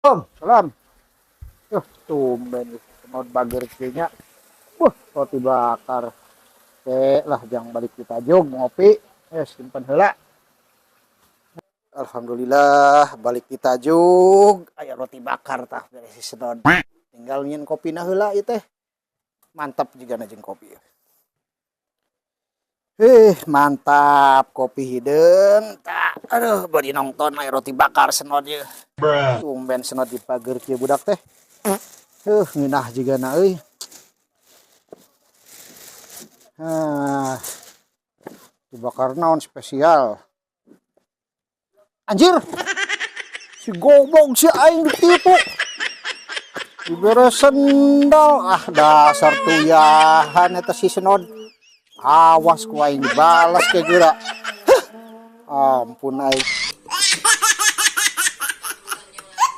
Om, salam. Tumben mau bager nya. Wah, roti bakar. Oke lah, jangan balik kita jog ngopi. Simpan heula. Alhamdulillah balik kita jug. Aya roti bakar tah beres si Senod. Tinggal nyieun kopi na heula ieu teh. Mantap juga na jeung kopi. Mantap kopi hideung. Tah, aduh, bari nonton aya roti bakar Senod ye. Tumben Senod dipager kieu budak teh. Ngeunah juga na euy. Ah, dibakar naon spesial. Anjir. Si goblok, si aing ditipu. Dibere sendal. Ah, dasar tuyahan eta si Senod. Awas ku aing dibalas ke geura. Ampun aing.